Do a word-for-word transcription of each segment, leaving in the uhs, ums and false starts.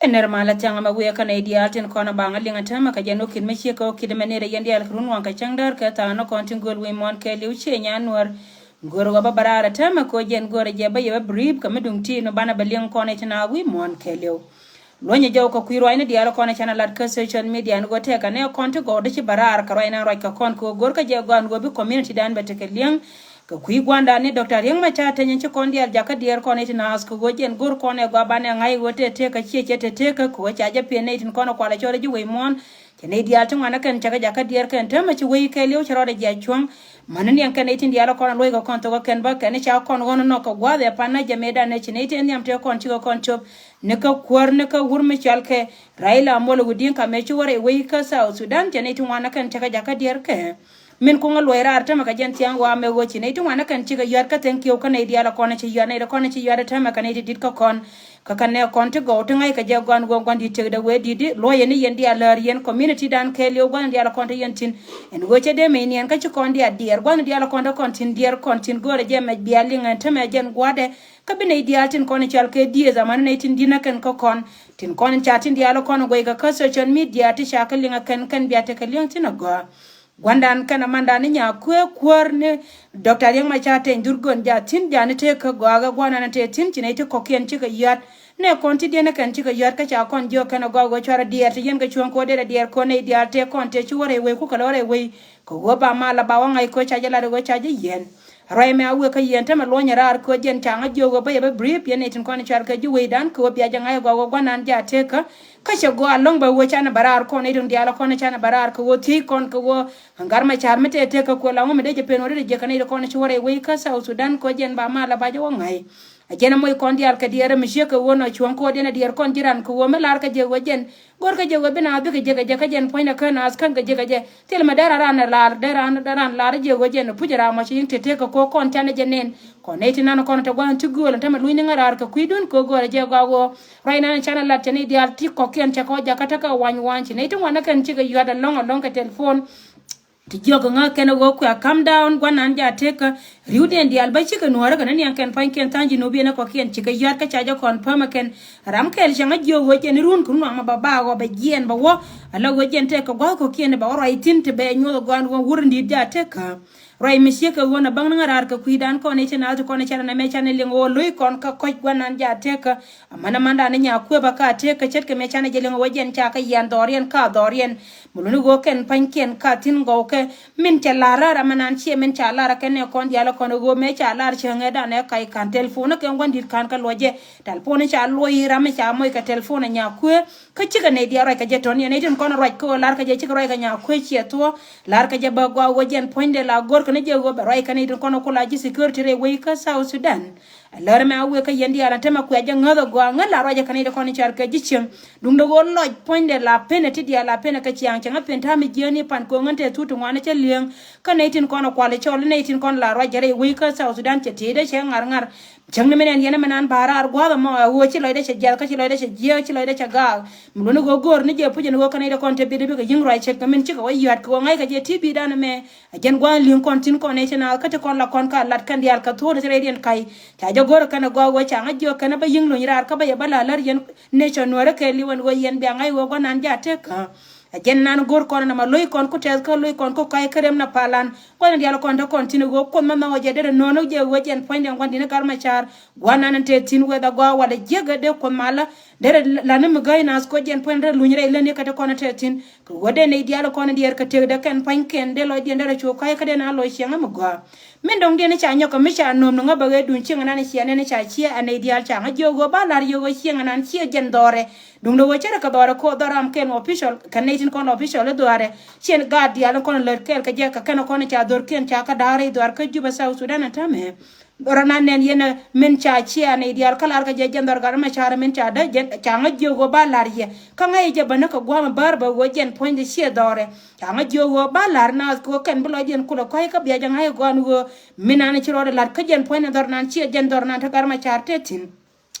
Ɛ nɛr malä thiaŋ ɛmɛ wiɛ kä nɛy diaal tin kɔn ɛ baŋ ɛ liŋ ɛ täämɛ kɛ jɛn wä kit mi ciek kɛ wä kit mɛ nɛy rɛ yɛn diaal kɛ run waŋ kɛ cäŋ däär kɛ thaak ni kɔn tin gööl wi̱i̱ muɔ̱ɔ̱n kɛɛliw ciëë nyan nuäär. Göör ɣɔp ɛ bä raar ɛ täämɛ kɛ wä jɛn göör ɛ jɛ bä yɛ bä brief kɛ mi duŋ ti ni banɛ bɛ liŋ kɔn ɛ ti na wi̱i̱ muɔ̱ɔ̱n kɛɛliw. Luɔ̱nyɛ jɔw kɛ kui̱ ruacni diaal kɔn ɛ canɛ lat kä social media ni ɣöö tɛkɛ nɛ kɔn ti gɔw di ci bä raar kɛ ruacni ruac kɛ kɔn kɛ ɣöö go̱r kä jɛ gɔaa ni ɣöö bi community dan bɛ tekɛ liɛŋ. Kɛ kui̱ gua̱ndan ni Doctor Riek Machar Teny ci kɔn diaal jakä diɛɛr kɔn i̱ ti naath kɛ ɣöö jɛn go̱r kɔn ɛ gɔaa banɛ ŋa̱c ɣöö tëë tëë kä ciɛ ciɛ tëë tëë kä kɛ ɣöö ca jɛ piɛn nɛy tin kɔn ɛ kualɛ cɔl ji̱ wec muɔ̱ɔ̱n. Cɛ nɛy diaal ti ŋuan ɛ kɛn cakɛ jakä diɛɛr kɛn täämɛ ci wec kɛɛliw cɛ rɔɔdɛ jiac cuɔ̱ŋ. Mäni niɛŋ kɛn nɛy tin diaal ɛ kɔn ɛ luɔ̱c kɛ kɔn thok ɛ kɛn bä kɛn ca kɔn ɣɔ̱n nɔk kɛ gua̱a̱th ɛ pan na jɛ mëëdan ɛ ci nɛy tin nhiam tëë kɔn cikɛ kɔn cop. Ni kä kuäär ni kä wur mi cɔal kɛ Raila Amolo Odinga mëë ci wä rɛy wec kä South Sudan cɛ nɛy ti ŋuan ɛ kɛn cakɛ jakä diɛɛr kɛ. Min kuŋä luɔc raar tämɛ kɛ jɛn thiaŋ wa mɛ ɣöö ci nɛy ti ŋuan ɛ kɛn cikɛ yuat kä thank you kä nɛy diaal ɛ kɔn ɛ ci yuat nɛy ti kɔn ɛ ci yuat ɛ tämɛ kɛ nɛy ti di̱t kä kɔn. Kä kɛ nɛ kɔn ti gɔw ti ŋa̱c kɛ jɛ gua̱n ɣöö gua̱n di̱t tëkdɛ wee di̱t di luɔ̱c ɛn i̱ yɛn diaal läär yɛn community dan kɛɛliw gua̱n diaal ɛ kɔn ti yɛn tin. Ɛn ɣöö cɛ dee mec niɛn kä ci kɔn diaal diɛɛr gua̱n diaal ɛ kɔn ti kɔn tin diɛɛr kɔn tin göörɛ jɛ mɛc bia liŋ ɛn tämɛ jɛn gua̱dɛ. Kä bi nɛy diaal tin kɔn cɔal kɛ dieth amäni nɛy tin di̱t nä kɛn kä kɔn tin kɔn ca tin diaal kɔn guɛc kɛ kä social media ti ca kä liŋ ɛ kɛn kɛn bia tekɛ liɛŋ tin ɛ gɔaa. Gua̱ndan kɛn amandan ni nya kuëë kuäär ni Doctor Riek Machar Teny dhur gön ja thi̱n ja ni tëë kä gɔaa kɛ gua̱nan tëë thi̱n ci nɛy ti kɔ̱kiɛn cikɛ yuat. Nɛ kɔn ti diɛn kɛn cikɛ yuat kä ca kɔn jiök kɛn ɛ gɔaa ɣöö cuarɛ diɛɛr ti yɛn kɛ cuɔ̱ŋ kɛ ɣöö derɛ diɛɛr kɔn nɛy diaal tëë kɔn tëë ci wä rɛy wec ku kɛ lɔ rɛy wec. Kɛ ɣöö ba mal a ba wä ŋa̱c kɛ ɣöö ca jɛ lat ɣöö ca jɛ yɛn. Ruac mɛ a wëë kä yɛn tämɛ luɔ̱nyɛ raar kɛ ɣöö jɛn ca ŋä jiök ɣöö bä yɛ bä brief yɛn nɛy tin kɔn cɔal kɛ ji̱ wecdan kɛ ɣöö bia jɛ ŋa̱c ɛ gɔaa ɣöö gua̱nan ja tëëkä. Kä cɛ gɔaa ɛlɔ̱ŋ bɛ ɣöö canɛ bɛ raar kɔn nɛy tin diaal kɔn canɛ bɛ raar kɛ ɣöö thiec kɔn kɛ ɣöö ɛ gat Machar mi tëë tëëkä kuël aŋu mi dee jɛ pen ɣöö dee jɛ kɛ nɛy ti kɔn ci wä rɛy wec kä South Sudan kɛ ɣöö jɛn ba mal a ba jɛ wä ŋa̱c. A jɛn a moc kɔn diaal kɛ diɛɛr mi ciek kɛ ɣöö nɔ cuɔ̱ŋ kɛ ɣöö diɛn a diɛɛr kɔn ji̱ ran kɛ ɣöö mi lar kɛ jɛ ɣöö jɛn. Go̱r kɛ jɛ ɣöö bi naath bikɛ jɛ kɛ jɛ kä jɛn puɔ̱nydɛ kä naath kän kɛ jɛ kɛ jɛ. Thil mɛ dee ran ran lar dee ran dee ran lar jɛ ɣöö jɛn puc ram mɔ ci yi̱ŋ tëë tëë kɛ kɔk kɔn canɛ jɛ nɛn. Kɔn nɛy ti nan kɔn te gua̱n ti gööl ɛn tämɛ luny ni ŋä raar kɛ kui̱dun kɛ ɣöö go̱rɛ jɛ gɔaa ɣöö. Ruac nan canɛ lat cɛ nɛy diaal ti kɔkiɛn cɛ kɔ jakä tekɛ wany wany ci nɛy ti ŋuan ɛ kɛn cikɛ yuat ɛlɔ̱ŋ ɛlɔ̱ŋ kɛ telephone. Ti jiɔk ŋä kɛn ɛ ɣöö kuɛ calm down gua̱nan ja tëëkä. Ri̱wdiɛn diaal bä cikɛ nuɔ̱ɔ̱rä kɛn ni niɛŋ kɛn pa̱nykiɛn tha̱a̱ŋ ji̱ nup yɛn ɛ kɔkiɛn cikɛ yua̱t kä ca jɛ confirm ɛ kɛn. Ram kɛɛl cäŋ a jiök ɣöö jɛn run kɛ run waŋ ma ba ba ɣɔɔ bɛ jiɛɛn bɛ wä. Ala ɣöö jɛn tëëkä gua̱th kɔkiɛn bɛ wä ruac thi̱n ti bɛ nyuɔth ɛ gɔaan ɣöö wur in di̱i̱t ja tëëkä. Ruac mi ciek kɛ ɣöö na bäŋ ni ŋä raar kɛ kui̱dan kɔn i̱ ci naath ti kɔn i̱ canɛ nɛ mɛ canɛ liŋ ɣöö lo̱c kɔn kä kɔc gua̱nan ja tëëkä. Amäni mandan ni nya kuëpä ka tëëkä ce̱tkɛ mɛ canɛ jɛ liŋ ɣöö jɛn ca kɛ yian dhɔriɛn ka dhɔriɛn. Mi luni ɣöö kɛn pa̱nykiɛn ka thi̱n gɔwkɛ min cɛ la̱r raar amɛ nan ciɛ min ca la̱r kɛn ɛ kɔn diaal ɛ kɔn ɛ ɣöö mëë ca la̱r cäŋɛ dan ɛ kac ka̱n telephone kɛn gua̱n di̱t ka̱n kä luɔcɛ. Telephone ca luɔc i̱ ram mi ca moc kɛ telephone ɛ nya kuëë. Kä cikɛ nɛy diaal ruac kɛ jɛ tɔ̱n yɛn nɛy tin kɔn ruac kä ɣöö la̱r kɛ jɛ cikɛ ruac kɛ nya kuëë ciɛ thuɔ̱ɔ̱. La̱r kɛ jɛ bä gɔaa ɣöö jɛn puɔ̱nydɛ la go̱r kɛ ni jɛ ɣöö bɛ ruac kɛ nɛy tin kɔn ɛ ku la ji̱ security rɛy wec kä South Sudan. Lär mɛ a wëë kä yɛn diaal ɛn tämɛ kuɛ jɛ ŋäth ɛ gɔaa ŋäth la ruacɛ kɛ nɛy ti kɔn i̱ car kɛ ji̱ cieŋ. Duundɛ ɣöö lɔc puɔ̱nydɛ la penɛ ti diaal la penɛ kɛ ciaŋ cieŋ a pen ta̱a̱ mi jiääni pan ko̱o̱ŋ ɛn te thut ti ŋuan cä li̱eŋ. Kä nɛy tin kɔn ɛ kual i̱ cɔl i̱ nɛy tin kɔn la ruacɛ rɛy wec kä South Sudan cɛ tëëdɛ cɛ ŋa̱r ŋa̱r. Cäŋ ni min ɛn yɛn ɛmɛ nan ba raar gua̱a̱th ɛmɔ ɛ ɣöö ci lɔcdɛ cɛ jiath kä ci lɔcdɛ cɛ jiääk ci lɔcdɛ cɛ gaak. Mi luɔ̱ni ɣöö go̱o̱r ni jɛ puc ɛn ɣöö kä nɛy ti kɔn te bi̱t bikɛ yi̱ŋ ruac ce̱tkɛ min cikɛ wä yua̱t kɛ ɣöö ŋa̱ckɛ jɛ ti bi̱i̱dan ɛmɛ. A jɛn gua̱a̱th li̱ŋ kɔn thi̱n kɔn nɛy ti naath kä ti kɔn la kɔn ka lat kɛn diaal kɛ thuɔ̱ɔ̱t ti rɛydiɛn ka̱c. Ca jɛ go̱r kɛn ɛ gɔaa ɣöö ca ŋä jiök kɛn ɛ bä yi̱ŋ luny raar kä bä yɛ bä la lär yɛn nation nuäärä kɛɛliw ɛn ɣöö yɛn bia ŋa̱c ɣöö gua̱nan ja tëk kä. A jɛn nan go̱r kɔn ɛn ɛmɛ lo̱c kɔn ku tɛth kä lo̱c kɔn ku ka̱c kä rem na palan. Gua̱nan diaal kɔn te kɔn thi̱n ɛ ɣöö kuoth ma nhɔk ɛ jɛ derɛ nööŋ ɛ jɛ ɣöö jɛn puɔ̱nydɛ gua̱n di̱n ɛ gat ma ca̱r. Gua̱nan ɛn te thi̱n wetha gɔaa walɛ jiäk ɛ dee kuoth malä. Derɛ la̱t ni mi gäi naath kɔ jɛn puɔ̱nydɛ luny rɛy lätni kä te kɔn ɛ te thi̱n. Kɛ ɣöö dee nɛy diaal kɔn diɛɛr kɛ tëkdɛ kɛn pa̱nykiɛn dee lɔcdiɛn derɛ cu ka̱c kä dee na loc cieŋä mi gɔaa. Min dɔ̱ŋdiɛn i̱ ca nyɔk kɛ mi ca nööm ni ŋä bɛ ɣee duun cieŋ ɛnan i̱ ciɛ nɛn i̱ ca ciɛ ɛ nɛy diaal ca ŋä jiök ɣöö ba la̱r yio̱k ɣöö cieŋ ɛnan ciɛ jɛn dhɔrɛ. Duundɛ ɣöö cärɛ kɛ dhɔrɛ ko̱ dhɔr ram kɛl ŋɔ official kɛ nɛy tin kɔn la official i̱ dhɔrɛ. Cieŋ gaat diaal in kɔn lät kɛɛl kɛ jɛ kɛ kɛn kɔn i̱ ca dhorkiɛn ca kä da̱a̱r i̱ dhɔaar kä Juba South Sudan ɛn täämɛ. Dhɔr ɛnan nɛn yɛn ɛ min ca ciɛ ɛ nɛy diaal kä la̱r kɛ jɛ jɛn dhɔr gat ma ca̱r min ca däk jɛn ca ŋä jiök ɣöö ba la̱r yɛ. Kä ŋäc jɛ bä ni kɛ gua̱a̱m bäär bä ɣöö jɛn puɔ̱nydɛ ciɛ dhɔrɛ. Ca ŋä jiök ɣöö ba la̱r naath kɛ ɣöö kɛn bi lɔcdiɛn kulɛ kɔ̱a̱c kä bia jɛ ŋa̱c ɛ gɔaan ɣöö min an ci rɔɔdɛ la̱t kä jɛn puɔ̱nydɛ dhɔr nan ciɛ jɛn dhɔr nan te gat ma ca̱r te thi̱n.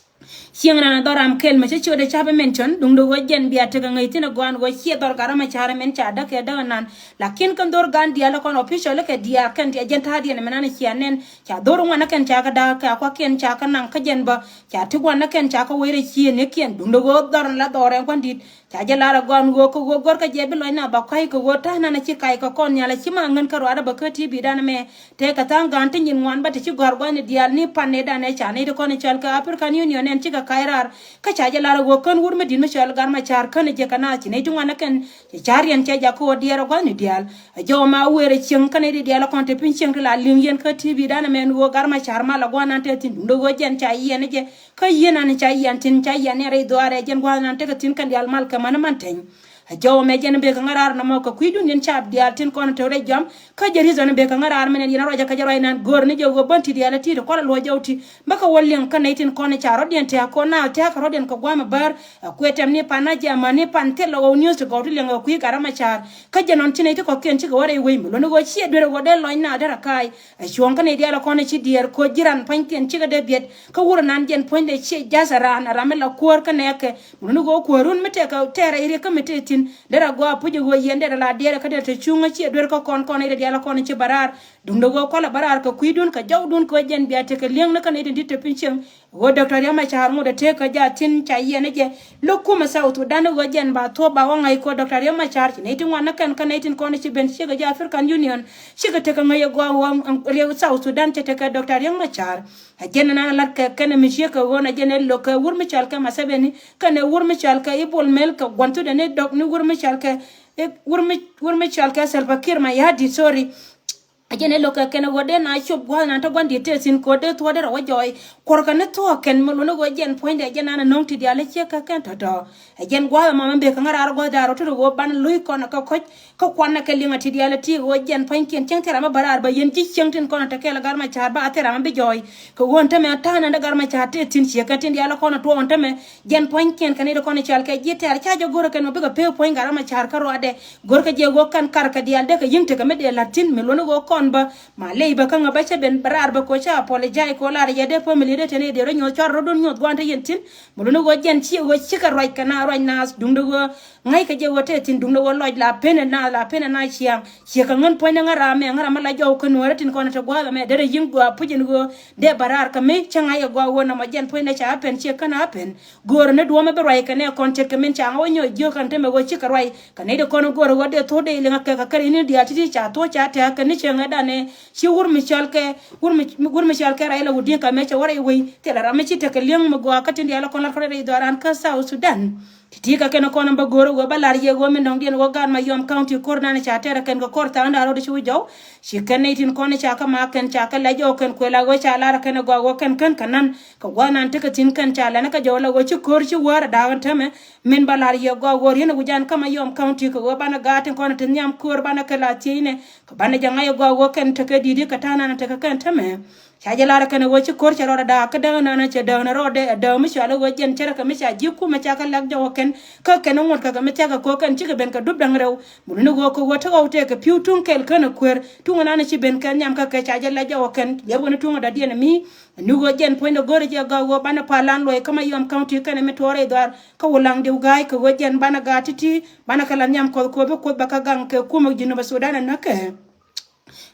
Cieŋ nan dhɔr ram kɛl mɛ cä ciötdɛ ca bi mention, duŋdɛ ɣöö jɛn bia tekɛ ŋäc thi̱n ɛ gɔaan ɣöö ciɛ dhɔr gat Riɛk Macar mɛn ca däk kɛ däk ɛnan. Lakin kɛn dhɔr gan diaal ɛ kɔn official kɛ diaal kɛn ti ɛ jɛn ta̱a̱diɛn mɛ nan cia nɛn. Ca dhɔr ŋuan ɛ kɛn ca kɛ da̱k kɛ a kuakiɛn ca kɛ naŋ kä jɛn bä. Ca ti guan ɛ kɛn ca kɛ wec rɛ ciëënikiɛn, duŋdɛ ɣöö dhɔr la dhɔr ɛn gua̱n di̱t. Ca jɛ lar ɛ gɔaan ɣöö kɛ ɣöö gör kä jɛ bi lɔcna ba kuay kɛ ɣöö ta̱a̱ nan ɛ ci kac kɛ kɔn nhial ɛ ci ma ŋän kä ruaadä bä kä ti bi̱i̱dan ɛmɛ. Tëëkɛ tha̱a̱ŋ ga̱a̱n ti nyin ŋuan bä ti ci gɔ̱a̱r gua̱n ni diaal ni pan ni dan ɛ ca nɛy ti kɔn i̱ cɔal kɛ African Union ɛn cikɛ kac raar. Kä ca jɛ lar ɛ ɣöö kän wur mi di̱t mi cɔal Gat Macar kän ɛ jɛ kɛ naath ci nɛy ti ŋuan ɛ kɛn cɛ ca̱r yɛn cɛ jak kä ɣöö diɛɛr ɛ gua̱n ni diaal. Ɛ jɔw ma wëër ɛ cieŋ kä nɛy ti diaal ɛ kɔn te piny cieŋ ti la li̱ŋ yɛn kä ti bi̱i̱dan ɛmɛ ɛn ɣöö Gat Macar mal ɛ gua̱n nan te thi̱n duundɛ ɣöö jɛn ca yiɛn ɛ jɛ. Kä yiɛn an ca yiɛn thi̱n ca yiɛn ni rɛy dhuaar ɛ jɛn gua̱n nan tekɛ thi̱n kɛn diaal mal kɛ män ɛ man teny. A jɔw mɛ jɛn bek kä ŋäraar nɔmɔ kɛ kui̱dun yɛn caap diaal tin kɔn te rɛy jɔam. Kä jɛ reason bek kä ŋäraar mɛn yɛn ruacä kä jɛ ruac nan gör ni jɛ ɣöö bän ti diaal ti ti kɔn a luɔc jɔw ti bä kä wä liŋ kä nɛy tin kɔn ca rɔ̱diɛn tɛ̈k kɔn na tɛ̈k kä rɔ̱diɛn kɛ gua̱a̱m a bär. A kuɛ tɛm ni pan na jɛ amäni pan thil ɣɔw news ti gɔw ti liŋ ɛ kui̱ Gat Macar. Kä jɛ nɔn ci nɛy ti kɔ̱kiɛn cikɛ wä rɛy wec mi luɔ̱n ɣöö ciɛ duer ɣöö dee lɔc na derɛ ka̱a̱c. A cuɔ̱ŋ kä nɛy diaal kɔn ci diɛɛr koc ji̱ ran pua̱nykiɛn cikɛ dee biɛt. Kä wur nan jɛn puɔ̱nydɛ ciɛ ja̱th a raan a ram mi la kuäär kä nɛɛkɛ. Mi luɔ̱n ɣöö kuäärun mi tɛkɛ tɛɛrɛ i̱ riɛk kä mi tëë thi̱n. Derɛ gɔaa puc ɣöö yɛn derɛ la diɛɛrɛ kä derɛ te cuŋä ciɛ duer kä kɔn kɔn nɛy diaal kɔn ci bä raar. Duundɛ ɣöö kualɛ bä raar kɛ kui̱dun kɛ jɔwdun kɛ ɣöö jɛn bia tekɛ li̱eŋni kä nɛy tin di̱t te piny cieŋ. Ɣöö Doctor Riek Machar ŋot ɛ tëëk kä jaa thi̱n ca yiɛn ɛ jɛ. Lo̱k kumɛ South Sudan ɣöö jɛn ba thuɔ̱ɔ̱p ba wä ŋa̱c kɛ ɣöö Doctor Riek Machar ci nɛy ti ŋuan ni kɛn kä nɛy tin kɔn ci ben ciek ɛ jɛ African Union. Cikɛ tekɛ ŋäc ɛ gɔaa ɣöö Riek South Sudan cɛ tekɛ Doctor Riek Machar. A jɛn ɛnan ɛ la̱t kɛ kɛn ɛ mi ciek kɛ ɣöö na jɛn ɛ lo̱k kɛ wur mi cɔal kɛ Museveni kɛn ɛ wur mi cɔal kɛ i̱ Bol Mel kɛ gua̱n thudɛ ni dɔk ni wur mi cɔal kɛ wur mi wur mi cɔal kɛ Salva Kiir Mayardit, sorry. A jɛn ɛ lo̱k kɛ kɛn ɛ ɣöö dee na cop gua̱a̱th nan te gua̱n di̱t tëë thi̱n kɛ ɣöö dee thuɔ̱ɔ̱dɛ rɔ wä jɔɔy. Kuɔrkɛ ni thuɔ̱ɔ̱k kɛn mi luɔ̱n ɛ ɣöö jɛn puɔ̱nydɛ jɛn nan ɛ no̱o̱ŋ ti diaal ɛ ciek kä kɛn tɔ̱tɔ̱. Ɛ jɛn gua̱a̱th ɛmɔ mi bek kä ŋäraar gua̱a̱th da̱a̱r rɔ te rɔ ɣöö banɛ lo̱c kɔn ɛ kä kɔ̱c. Kä kuan ɛ kɛ liŋ ɛ ti diaal ɛ ti ɣöö jɛn pua̱nykiɛn cäŋ thil ram mi bä raar bä yɛn ji̱ cieŋ tin kɔn ɛ te kɛɛl ɛ Gat Macar ba a thil ram mi bi jɔɔy. Kɛ ɣöö ɛn tämɛ ta̱a̱ nan dee Gat Macar tëë thi̱n ciek kɛn tin diaal ɛ kɔn ɛ tuɔɔk ɛn tämɛ. Jɛn pua̱nykiɛn kɛ nɛy ti kɔn i̱ cɔal kɛ ji̱ tɛ̈r ca jɛ go̱rä kɛn ɣöö bikɛ pek puɔ̱ny Gat Macar kä ruaadɛ. Go̱rkɛ jɛ ɣöö kɛn karkɛ diaal dee kɛ yi̱ŋ tekɛ mi dee la̱t thi̱n mi luɔ̱n i̱ ɣöö kɔn bä. Ma ley bä kä ŋä bä cä ben bä raar bä kɛ ɣöö ca apologize kɛ ɣöö lar yɛ dee family dee tɛn i̱ dee rɔ nyuɔ̱th cuarɛ rɔ̱dun nyuɔ̱th gua̱a̱n te yɛn thi̱n. Mi luɔ̱n i̱ ɣöö jɛn ci ɣöö cikɛ ruac kɛ na ruac naath duundɛ ɣöö ŋäc kɛ jɛ ɣöö te thi̱n duundɛ ɣöö lɔc la pen ɛ naath la pen ɛ naath ciaŋ. Ciɛ kɛ ŋän puɔ̱nydɛ ŋä ram mɛ ŋä ram mi la jɔw kä nuäärä tin kɔn ɛ te gua̱a̱th ɛmɛ derɛ yi̱ŋ gɔaa puc in ɣöö dee bä raar kɛ mi cä ŋa̱c ɛ gɔaa ɣöö nɔmɔ jɛn puɔ̱nydɛ ca pen ciɛ kän a pen. Go̱o̱rä ni duɔ̱ɔ̱mɛ bi ruac kɛ nɛ kɔn ce̱tkɛ min ca ŋä wä nyɔɔc jiök kɛn te mɛ ɣöö cikɛ ruac. Kɛ nɛy ti kɔn go̱o̱rä ɣöö dee thuɔ̱k dee liŋ a kɛ kɛ kɛ ri ni diaal ti̱ti̱ ca thuɔ̱k ca tɛ̈k kɛ ni cɛ ŋɛ danɛ. Ci wur mi cɔal kɛ wur mi wur mi cɔal kɛ Raila Odinga mɛ cɛ wä rɛy wei. Thilɛ ram mi ci tekɛ li̱eŋ mi gɔaa kä tin diaal kɔn lat kɔn rɛy dhɔran kä South Sudan. Ti̱ti̱ kɛ kɛn kɔn bä go̱o̱rä ɣöö bä lar yɛ ɣöö mi nɔŋdiɛn ɣöö Gat Mayom County ko̱r nan ca tɛrɛ kɛn kɛ ko̱r tha̱a̱ŋ da̱a̱r rɔɔd ci wi̱c jɔw. Ci kɛn nɛy tin kɔn ca kä ma kɛn ca kɛ lɛc ɔ kɛn kuël a ɣöö ca lar kɛn ɛ gɔaa ɣöö kɛn kɛn kɛ nan. Kɛ gua̱a̱th nan tekɛ thi̱n kɛn ca lɛn kä jɔw la ɣöö ci ko̱r ci wäär ɛ da̱a̱k ɛn tämɛ. Min ba lar yɛ gɔaa ɣöö riɛn ɛ wi̱c an kä Mayom County kɛ ɣöö banɛ gaat tin kɔn ɛ te nhiam ko̱r banɛ kɛ la thiecnɛ. Kɛ banɛ jɛ ŋa̱c ɛ gɔaa ɣöö kɛn tekɛ di̱t i̱ kɛ ta̱a̱ nan tekɛ kɛn tämɛ. Ca jɛ lar kɛn ɛ ɣöö ci ko̱r cɛ rɔɔdɛ da̱a̱k kä däk nan cɛ däk ni rɔɔdɛ ɛ däk mi cɔal ɛ ɣöö jɛn cärɛ kɛ mi ca ji̱ kumɛ ca kɛ lak jɔk ɛ kɛn. Kä kɛn ɛ ŋuɔ̱t kɛ kɛ mi thia̱k ɛ ko̱ kɛn cikɛ ben kɛ dup da̱ŋ rɛw. Mun ni ɣöö kɛ ɣöö te ɣɔw tëëkɛ pi̱w tuŋ kɛl kän ɛ kueer tuŋ ɛ nan ci ben kɛ nhiam kä kɛ ca jɛ lak jɔk ɛ kɛn liɛp kɛn tuŋ ɛ dɔ̱diɛn ɛ mi. Ni ɣöö jɛn puɔ̱nydɛ go̱rɛ jɛ gɔaa ɣöö banɛ pa̱a̱l lan luɔc kä Mayom County kɛnɛ mi tuɔɔk rɛy dhɔaar kä Wulaŋ diw ga̱a̱c kɛ ɣöö jɛn banɛ gaat ti̱ti̱ banɛ kɛ la nhiam kuɔth kɛ ɣöö bi kuoth bɛ kä gaŋ kɛ kumɛ Jinub Sudan ɛ näkɛ.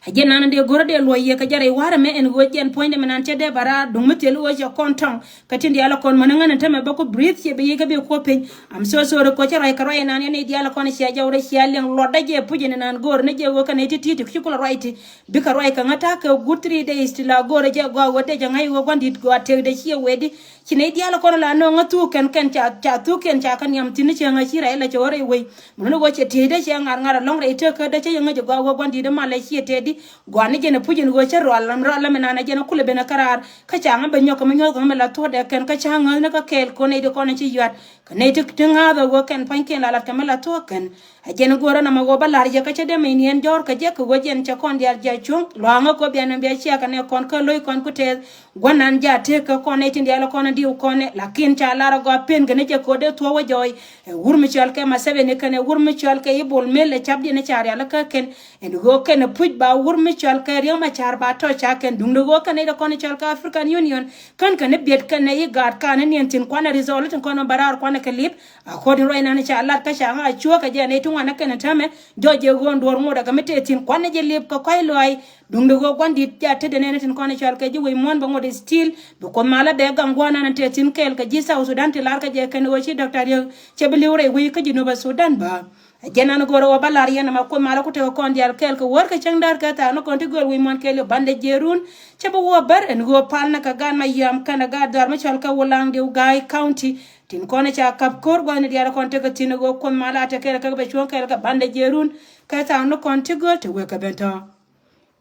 A jɛn nan dee go̱rä dee luɔc yɛ kɛ jɛ rɛy wa̱rɛ mɛ ɛn ɣöö jɛn puɔ̱nydɛ mɛ nan cɛ dee bɛ raar duŋ mi thil ɣöö cɛ kɔn tɔ̱ŋ. Kɛ tin diaal kɔn mäni ŋän ɛn tämɛ bä ku breathe ciɛ bi yi̱ kä bi kuɔth piny. I'm so sorry kɔ cä ruac kɛ ruac ɛnan yɛn i̱ diaal kɔn ciɛ jɔw rɛ ciɛ liɛŋ luɔtdä jɛ puc ɛn ɛnan go̱o̱r ni jɛ ɣöö kɛn i̱ ti ti̱i̱ ti ci kulɛ ruac ti. Bikɛ ruac kɛ ŋä ta̱a̱ kɛ good three days ti la go̱o̱r jɛ gɔaa ɣöö dee jɛ ŋa̱c ɣöö gua̱n di̱t gɔaa tëkdɛ ciɛ wee di. Ci nɛy diaal kɔn la nööŋä thuk kɛn kɛn ca ca thuk kɛn ca kɛ niam thi̱n cɛ ŋäc ci rɛy la cɛ ɣöö rɛy wei. Mun ni ɣöö cɛ tiecdä cɛ ŋa̱r ŋa̱r alɔ̱ŋ rɛy tëk kädä cä yɛ ŋäc ɛ gɔaa ɣöö gua̱n di̱t ɛ mal ɛ ciɛ tɛt di. Gua̱n ni jɛn ɛ puc ɛn ɣöö cä rual ram rual ɛmɛ nan ɛ jɛn ɛ kulɛ ben ɛ käraar. Kä ca ŋä ben nyɔk kɛ mi nyuɔ̱th kɛ mi la thuɔ̱kdɛ kɛn kä ca ŋäthni kä kɛɛl kɔn nɛy di kɔn ɛ ci yuat. Kɛ nɛy ti ti ŋa̱a̱th ɛ ɣöö kɛn pa̱ny kɛn la lat kɛ mi la thuɔ̱k kɛn. Ɛ jɛn go̱o̱rä nɔmɔ ɣöö bä la̱r yɛ kä cä dee mɛy niɛn jɔ̱ɔ̱r kɛ jɛ kɛ ɣöö jɛn cɛ kɔn diaal jiac cuɔ̱ŋ lua̱a̱ŋ ɛ kɛ ɣöö bia nɛn bia ciakä nɛ kɔn kä lo̱c kɔn ku tɛth. Gua̱n nan jaat tëëk kä kɔn nɛy tin diaal ɛ kɔn ɛ diw kɔnɛ, lakin ca lar agɔa pen kɛn jɛ kode thuɔwä jɔy. Ɛ wur mi cɔl kɛ Masɛbɛni kɛn ɛ wur mi cɔl kɛ i̱ Bol Mel ɛ cap diɛn ɛ ca rial kä kɛn. Ɛn ɣöö kɛn ɛ puc ba wur mi cɔl kɛ Riek Machar ba tɔ̱ ca kɛn duŋdɛ ɣöö kɛn ɛ idɛ kɔn cɔl kɛ African Union. Kän kɛn ɛ biɛt kɛn ɛ i̱ gaat kan ɛ niɛn thi̱n kuanɛ result tin kɔn ɛ bɛ raar kuanɛ kɛ lip. Akɔɔd in ruac nan ca lat kä ca ŋa cuäk kɛ jɛ nɛy ti ŋuan ɛ kɛn ɛ täämɛ. Jɔc jɛ ɣöö duɔ̱ɔ̱r ŋot ɛ kɛ mi tëë thi̱n kuanɛ jɛ lip kɛ kɔ̱a̱c lɔaac. Duŋdɛ ɣöö gua̱n di̱t ca tetdɛ nɛn tin kɔn cɔal kɛ ji̱ wec muɔ̱ɔ̱n bɛ ŋot still bi Kuoth malä bɛ gaŋ gua̱a̱r nan te thi̱n kɛɛl kɛ ji̱ South Sudan ti lar kɛ jɛ kɛn ɣöö ci Doctor Riek cɛ bi li̱w rɛy wec kä Jinub Sudan bä. Ɛ jɛn an go̱rɛ ɣöö bä lar yɛn ɛmɛ Kuoth malä ku tekɛ kɔn diaal kɛɛl kɛ wäär kɛ cäŋ da̱r kɛ thaak ni kɔn ti gööl wec muɔ̱ɔ̱n kɛɛl i̱ bandɛ jiɛɛrun. Cɛ bi wä bär ɛn ɣöö pal ni kɛ gaat ma yiam kɛn ɛ gaat dhɔaar mi cɔal kɛ Wulaŋ diw Ga̱a̱c County. Tin kɔn ca kap ko̱r gua̱thni diaal kɔn tekɛ thi̱n ɣöö Kuoth malä a te kɛɛl kɛ bɛ cuɔ̱ŋ kɛɛl kɛ bandɛ jiɛɛrun. Kɛ thaak ni kɔn ti gööl te wek kɛ ben tɔ̱.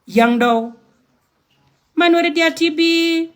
Yaŋ dɔw. Man weri diaal ti bi